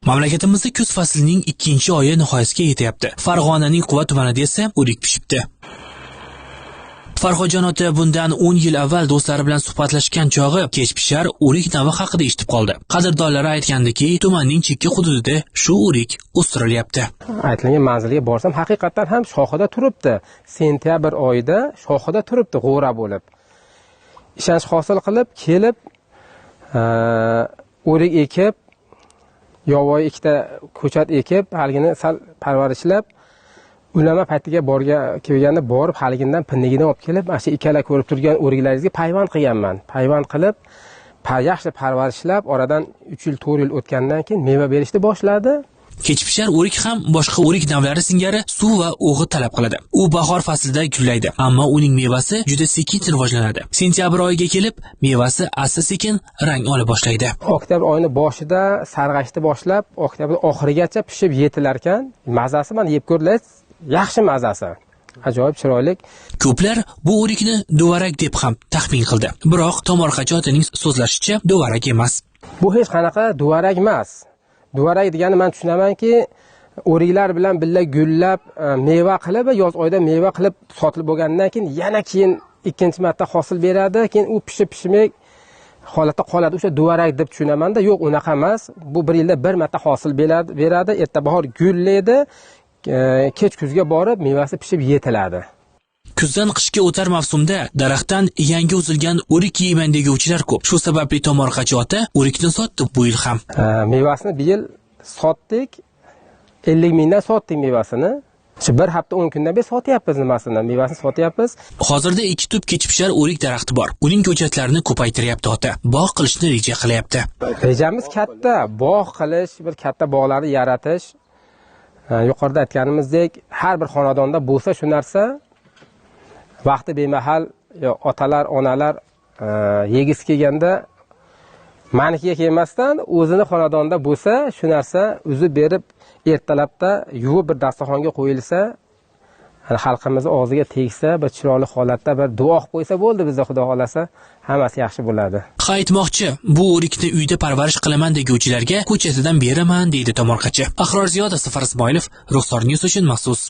Mamlakatimizda kuz faslining ikkinchi oyi nihoyasiga yetyapti. Farg'onaning Quva tumanida esa o'rik pishibdi. Farhodjon ota bundan 10 yil avval do'stlari bilan suhbatlashgan chog'i kechpishar o'rik navi haqida eshitib qoldi. Qadrdonlari aytgandiki, tumanning chekka hududida shu o'rik o'stirilyapti. Aytilgan manzilga borsam, haqiqatan ham shoxida turibdi. Sentyabr oyida shoxida turibdi g'o'ra bo'lib. Ishonch hosil qilib, kelib, o'rik ekib, yovvoyi ikkita ko'chat ekib, haligini sal parvarishlab, ulama paytiga kelganda borib haligindan pinnigidan olib kelib, mana shu ikkala ko'rib turgan o'riklaringizga payvand qilganman. Payvand qilib, yaxshi parvarishlab, oradan 3 yil, 4 yil o'tgandan keyin meva berishni boshladi. Kechpishar o'rik ham boshqa o'rik navlari singari suv va o'g'it talab qiladi. U bahor faslida gullaydi, ammo uning mevasi juda sekin rivojlanadi. Sentyabr oyiga kelib, mevasi asta-sekin rang ola boshlaydi. Oktyabr oyining boshida sarg'ashni boshlab, oktyabr oxirigacha pishib yetilar ekan. Mazasi mana yeb ko'rdilar, yaxshi mazasi. Ajoyib chiroyli. Ko'plar bu o'rikni duvarak deb ham taxmin qildi. Biroq tomorqachi otaning so'zlashicha duvarak emas. Bu hech qanaqa duvarak emas. Duvarak degani men tushunamanki, o'riklar bilan birga gullab, meva qilib, yoz oyida meva qilib sotilib bo'lgandan keyin yana keyin ikkinchi marta hosil beradi, keyin u pishib pishmay holatda qoladi. O'sha duvarak deb tushunamanda, yo'q, unaqa emas. Bu bir yilda bir marta hosil beradi, erta bahor gullaydi, kech kuzga borib mevasi pishib yetiladi. Kuzdan qishga o'tar mavsumda daraxtdan yangi uzilgan o'rik yeyman deguvchilar ko'p. Shu sababli tomorqachi ota o'rikni sotdi bu yil ham. Mevasini bu yil sotdik. 50 mingdan sotdik mevasini. Shu bir hafta 10 kundan beri sotyapmiz nimasini, mevasini sotyapmiz. Hozirda 2 tup kechpishar o'rik daraxti bor. Uning ko'chatlarini ko'paytiryapti ota. Bog' qilishni reja qilyapti. Rejamiz katta, bog' qilish, bir katta bog'larni yaratish. Yuqorida aytganimizdek, har bir xonadonda bo'lsa shu narsa, vaqti bemahal otalar, onalar yegisi kelganda manikiga kelmasdan o'zini xonadonda bo'lsa shu narsa uzib berib, ertalabda yuvib bir dasturxonga qo'yilsa, xalqimiz og'ziga tegsa, bir chiroyli holatda bir duo qilib qo'ysa bo'ldi, bizda Xudo xolasa hammasi yaxshi bo'ladi. Ha, aytmoqchi, bu o'rikni uyda parvarish qilaman deguvchilarga ko'chatidan beraman deydi tomorqachi. Ahror Ziyoda, Safar Ismoilov, Ruxsor News uchun maxsus.